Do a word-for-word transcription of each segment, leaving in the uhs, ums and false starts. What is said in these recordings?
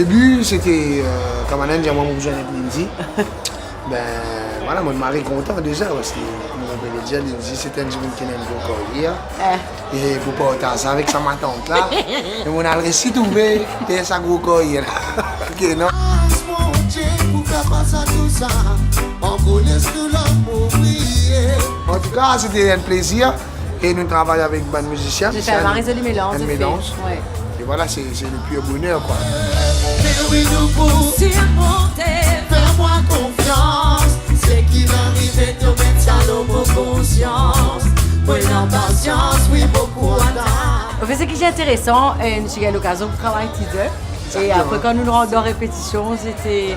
Debi, sete, euh, kamarad dir mwa, mo bizin enn Lindsey. Ben, vwala, mo mari kontan deza, parski, kouma mo pe dir, Lindsey, sete enn dimoun ki ena enn gro karyer. Eh. E pou partaz avek sa matant la, e mo al resi trouve deryer sa gro karyer la. Ok, non? Bondie pou fer pas a tou sa, ankor les nou lamour priye. Antouka, sete enn plezir. E nou travay avek bann mizisien. Zot fer enn mari zoli melanz, enn melanz. Wi. E vwala, se, se le pur boner, kwa. Fer wi nou pou sirmonte, fer mwa konfians. Seki arive, to met sa lor mo konsians. Mo ena pasians, wi, boukou atann. Anfet, seki ti interesan, eh, nou ti gagn lokazion pou travay teaser. E apre, kan nou rant dan repetision, sete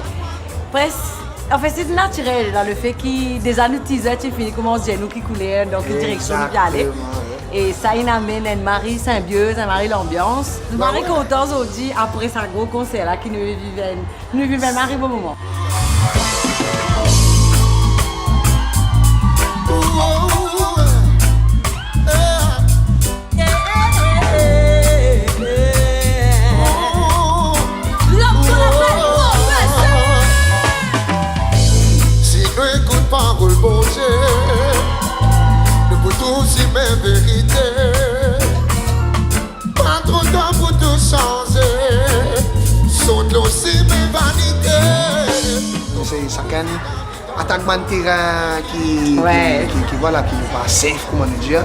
preske, anfet, sete natirel, dan lefe ki deza nou teaser ti fini kouma dir nou ki kouler, dan ki direksion nou pe ale. Egzakteman, wi. E sa inn amenn enn mari sinbioz, enn mari lanbians. Nou mari kontan zordi, apre sa gro konser la, ki nou viv enn, nou viv enn mari bon moman. Si nou ekout parol Bondie, nou pou trouv sime verite. Pa tro tar pou tou sanze, sot lor sime vanite. Se sakenn atak bann terin ki, ki, ki, ki, vwala, ki nou pa safe, kouma nou dir.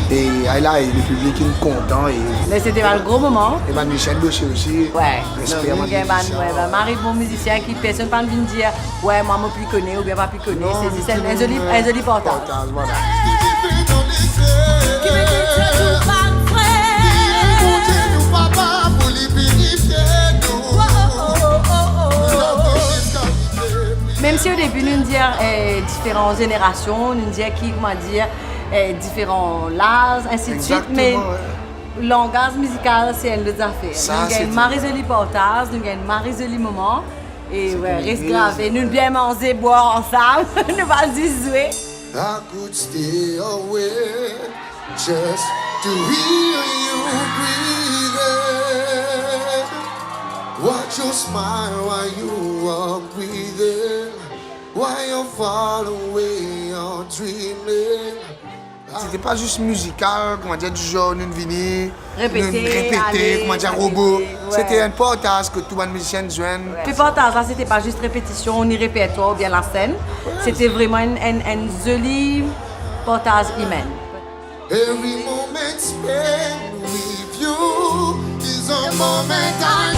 E, ay la, e le piblik inn kontan, e... Me sete bann gro moman. E bann mizisien osi, osi. Wi. Respe a bann mizisien. Wi, bann mari bon mizisien ki personn pa vinn dir, wi, mwa mo pli kone oubien pa pli kone. Non, se zis enn, enn zoli, enn zoli partaz. Partaz, vwala. Ki mete nou bann fre. Bondie nou papa pou li pirifie nou. Mem si o debi nou dir, eh, diferan zenerasion, nou dir ki, kouma dir, eh, diferan laz, ensidswit, me langaz mizikal, se enn lot zafer. Sa, se... Nou gagn mari zoli partaz, nou gagn mari zoli moman. E wi, res grave, nou bien manze, bwar ansam, nou pa zis zwe. I could stay awake just to hear you breathing. Watch your smile while you are breathing. While you're far away, you're dreaming. Sete pa zis mizikal, kouma dir, di zar nou vini, nou repete, ale, kouma dir, ale, robo. Wi. Sete enn partaz ki tou bann mizisien zwenn. Wi. Pe partaz la, sete pa zis repetision, ni repertwar oubien lasenn. Wi. Sete vreman enn, enn, enn zoli partaz imin. Every moment spent with you is a moment I